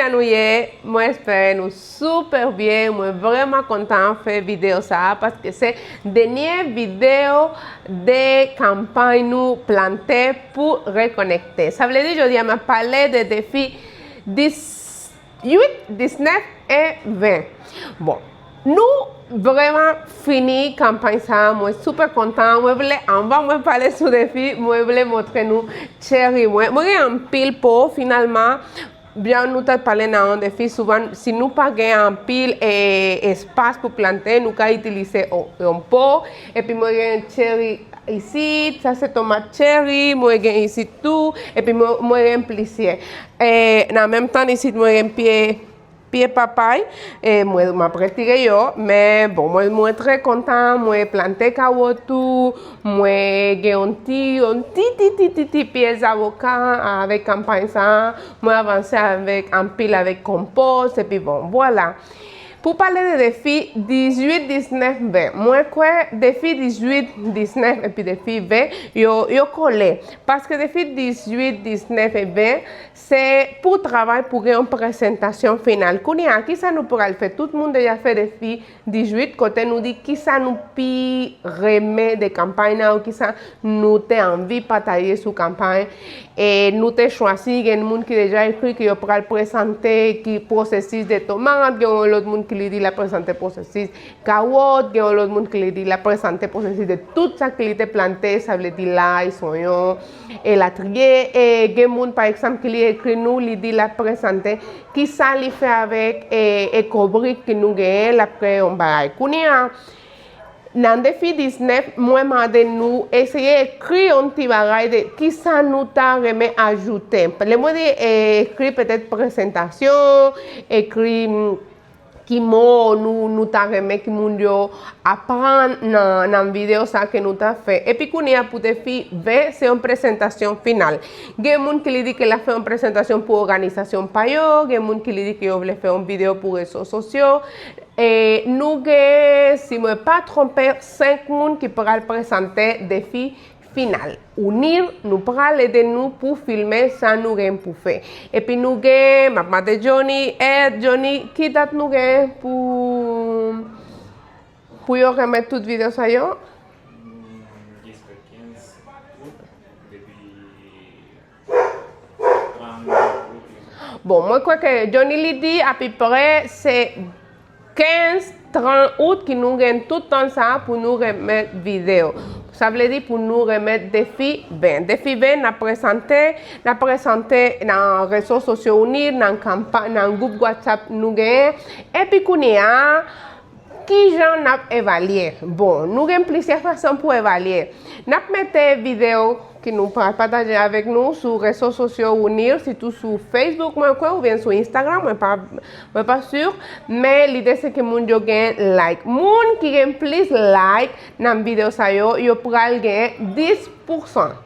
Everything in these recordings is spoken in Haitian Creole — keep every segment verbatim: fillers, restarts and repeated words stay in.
Kòman nou ye? Mwen espere nou super byen. Mwen vrèman kontan fè videyo sa a paske se dènye videyo de kanpay nou plante pou rekonekte. Sa vle di jodi a m ap pale de defi dis, uit, disnèf e ven. Bon, nou vrèman fini kanpay sa a, mwen super kontan. Mwen vle, anvan mwen pale sou defi, mwen vle montre nou cheri mwen. Mwen gen anpil po, finalman, jan nou t ap pale nan yon defi, souvan, si nou pa gen anpil, e, espas pou plante, nou ka itilize yon, yon po. Epi mwen gen cheri isit, sa se tomat cheri, mwen gen isit tou, epi mwen, mwen gen plizyè. E, nan menm tan, isit, mwen gen pye, pye papay, e mwen, m ap retire yo, men bon, mwen, mwen trè kontan, mwen plante kawòt tou, mwen gen yon ti, yon ti, ti, ti, ti, ti pye zavoka avèk kanpay sa a, mwen avanse avèk anpil avèk konpòs, epi bon, vwala. Pou pale de defi dizuit, diznèf, ven, mwen kwè defi dizuit, diznèf epi defi ven, yo, yo kole. Paske defi dizuit, diznèf e ven, se pou travay pou gen yon prezantasyon final. Kounye a, kisa nou pral fè? Tout moun deja fè defi dizuit, kote nou di kisa nou pi renmen de kanpay nan, ou kisa nou te anvi pataje sou kanpay. E nou te chwazi, gen moun ki deja ekri ke yo pral prezante ki pwosesis de tomat, gen yon lòt moun ki li di l ap prezante pwosesis kawòt, gen yon lòt moun ki li di l ap prezante pwosesis de tout sa ki li te plante, sa vle di lay, sonyon, elatriye. E gen moun, pa egzanp, ki li ekri nou, li di l ap prezante kisa li fè avèk, e, e kobrik ki nou genyen, l ap kreye yon bagay. Kounye a, nan defi diznèf, mwen mande nou eseye ekri yon ti bagay de kisa nou ta renmen ajoute. Lè mwen di, e, ekri petèt prezantasyon, ekri, mm, ki mo nou, nou ta renmen ki moun yo aprann nan, nan videyo sa ke nou ta fè. Epi kounye a pou defi ven, se yon prezantasyon final. Gen moun ki li di ke l ap fè yon prezantasyon pou òganizasyon pa yo, gen moun ki li di ke yo vle fè yon videyo pou rezo sosyo. E nou gen, si mwen pa twonpe, senk moun ki pral prezante defi final. Unir, nou pral ede nou pou filme sa nou gen pou fè. Epi nou gen, m ap mande Johnny, e Johnny, ki dat nou gen pou, pou yo remèt tout videyo sa yo? Bon, mwen kwè ke Johnny li di apeprè se kenz, trant out ki nou gen tout tan sa a pou nou remèt videyo. Sa vle di pou nou remèt defi ven. Defi ven, n ap prezante, n ap prezante nan rezo sosyo Unir, nan kanpa-, nan gwoup WhatsApp nou genyen. Epi kounye a, kijan n ap evalye? Bon, nou gen plizyè fason pou evalye. N ap mete videyo ki nou pa-, pataje avèk nou sou rezo sosyo Unir, sitou sou Facebook, mwen kwè, oubyen sou Instagram, mwen pa, mwen pa si. Men lide se ke moun yo gen like. Moun ki gen plis like nan videyo sa yo, yo pral gen dis pousan.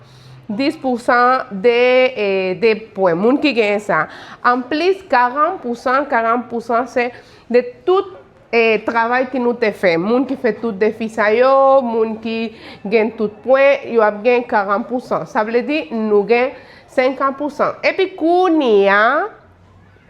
Dis pousan de, e, de pwen. Moun ki gen sa. Anplis, karant pousan, karant pousan se de tout e, travay ki nou te fè. Moun ki fè tout defi sa yo, moun ki gen tout pwen, yo ap gen karant pousan. Sa vle di, nou gen senkant pousan. Epi kounye a,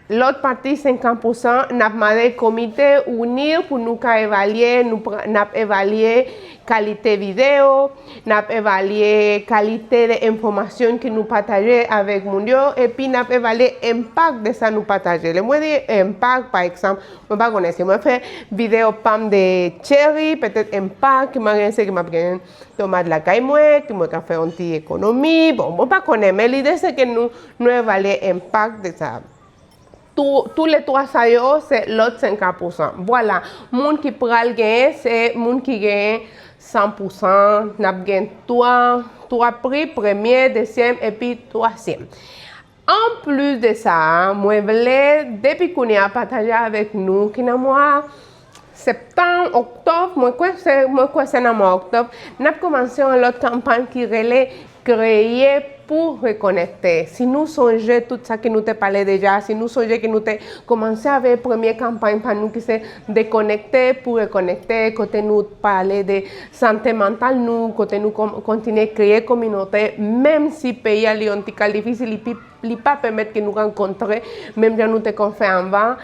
lòt pati senkant pousan, n ap mande komite Unir pou nou ka evalye, nou pran, n ap evalye kalite videyo, n ap evalye kalite de enfòmasyon ke nou pataje avèk moun yo, epi n ap evalye enpak de sa nou pataje. Lè mwen di enpak, pa egzanp, mwen pa konnen si mwen fè videyo pa m de cheri, petèt enpak ki mwen gen, se ke m ap gen tomat lakay mwen, ke mwen ka fè yon ti ekonomi. Bon, mwen pa konnen, men lide se ke nou, nou evalye enpak de sa. Tou, tou le twa sa yo, se lòt senkant pousan. Vwala, moun ki pral genyen, se moun ki genyen san pousan. N ap gen twa, twa pri, premye, dezyèm, epi twazyèm. Anplis de sa, mwen vle, depi kounye a, pataje avèk nou ki nan mwa septanm, oktòb, mwen kwè se, mwen kwè se nan mwa oktòb, n ap kòmanse yon lòt kanpay ki rele kreye pou rekonekte. Si nou sonje tout sa ke nou te pale deja, si nou sonje ke nou te kòmanse avèk premye kanpay pa nou ki se dekonekte pou rekonekte, kote nou pale de sante mantal nou, kote nou kon- kontinye kreye kominote, menm si peyi a li yon ti kal difisil, li pi- li pa pèmèt ke nou rankontre menm jan nou te konn fè anvan.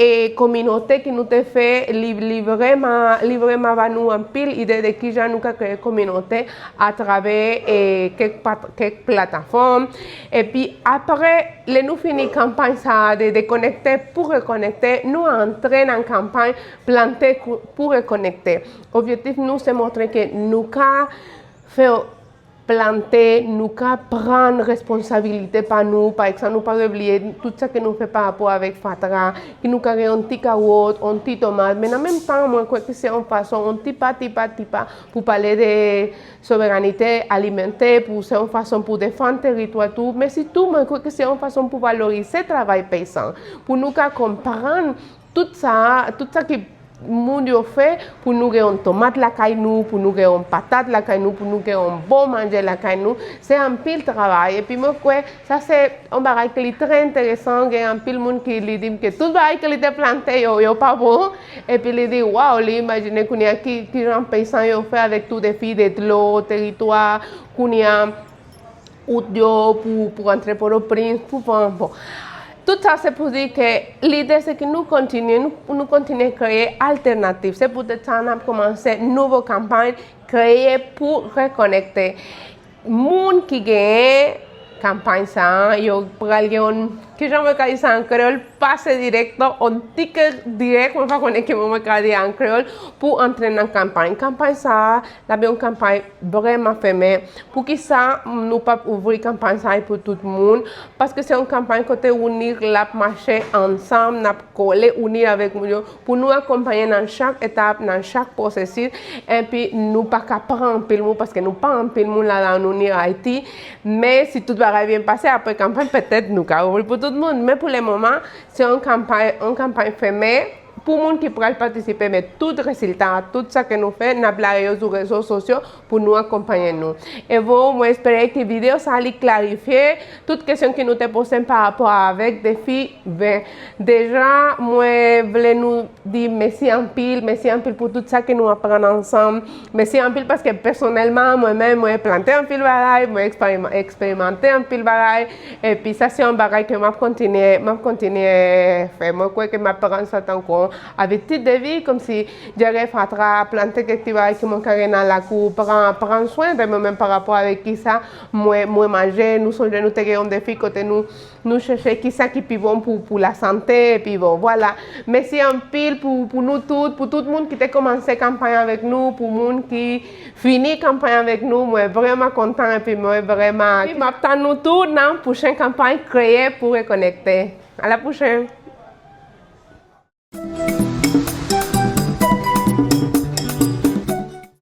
E kominote ke nou te fè, li, li vrèman, li vrèman ba nou anpil ide de kijan nou ka kreye kominote atravè e, kèk, pat- kèk platafòm. Epi apre, lè nou fini kanpay sa a de dekonekte pou rekonekte, nou antre nan kanpay plante kou- pou rekonekte. Objektif nou se montre ke nou ka fè plante, nou ka pran responsabilite pa nou. Pa egzanp, nou pa dwe bliye tout sa ke nou fè pa rapò avèk fatra, ki nou ka gen yon ti kawòt, yon ti tomat, men nan menm tan, mwen kwè ke se yon fason, yon ti pa, ti pa, ti pa, pou pale de souverènte alimantè, pou se yon fason pou defann teritwa tou, men sitou, mwen kwè ke se yon fason pou valorize travay peyizan, pou nou ka konprann tout sa, tout sa ki moun yo fè pou nou gen yon tomat lakay nou, pou nou gen yon patat lakay nou, pou nou gen yon bon manje lakay nou. Se anpil travay. Epi mwen kwè sa se yon bagay ki li trè enteresan. Gen anpil moun ki li di m ke tout bagay ke li te plante yo, yo pa bon. Epi li di, waw, li imajine kounye a ki, ki jan peyizan yo fè avèk tout defi de dlo, teritwa, kounye a, wout yo pou, pou antre Pòtoprens, pou pran, bon. Tout sa se pou di ke lide se ke nou kontinye, nou, nou kontinye kreye altènatif. Se poutèt sa n ap kòmanse nouvo kanpay, kreye pou rekonekte. Moun ki genyen kanpay sa a, yo pral gen yon, kijan mwen ka di sa an kreyòl, pase dirèktan, yon tikè dirèk, mwen pa konnen ki mo mwen ka di an kreyòl, pou antre nan kanpay. Kanpay sa a, l ap yon kanpay vrèman fèmen. Poukisa nou p ap ouvri kanpay sa a pou tout moun? Paske se yon kanpay kote UNIR l ap mache ansanm, n ap kole UNIR avèk moun yo, pou nou akonpaye nan chak etap, nan chak pwosesis, epi nou pa ka pran anpil moun, paske nou pa anpil moun la, la UNIR Ayiti, men si tout bagay byen pase, apre kanpay, petèt nou ka ouvri pou tout moun, men pou le moman, se yon kanpay, yon kanpay fèmen, pou moun ki pral patisipe, men tout rezilta, tout sa ke nou fè, n ap lage yo sou rezo sosyo pou nou akonpaye nou. E bon, mwen espere ke videyo sa a li klarifye tout kesyon ke nou te poze pa rapò avèk defi ven. Deja, mwen vle nou di mèsi anpil, mèsi anpil pou tout sa ke nou aprann ansanm. Mèsi anpil paske pèsonèlman, mwen menm, mwen plante anpil bagay, mwen eksperima- eksperimante anpil bagay. Epi sa se yon bagay ke m ap kontinye, m ap kontinye fè. Mwen kwè ke m ap pran sa tankou yon abitid de vi, kòmsi jere fatra, plante kèk ti bagay ke mwen ka gen nan lakou, pran, pran swen de mwen menm pa rapò avèk kisa mwen, mwen manje. Nou sonje nou te gen yon defi kote nou, nou chèche kisa ki pi bon pou, pou lasante, epi bon, vwala. Mèsi anpil pou, pou nou tout, pou tout moun ki te kòmanse kanpay avèk nou, pou moun ki fini kanpay avèk nou, mwen vrèman kontan epi mwen vrèman. M ap tann nou tou nan pwochen kanpay Kreye pou Rekonekte. A la pwochèn!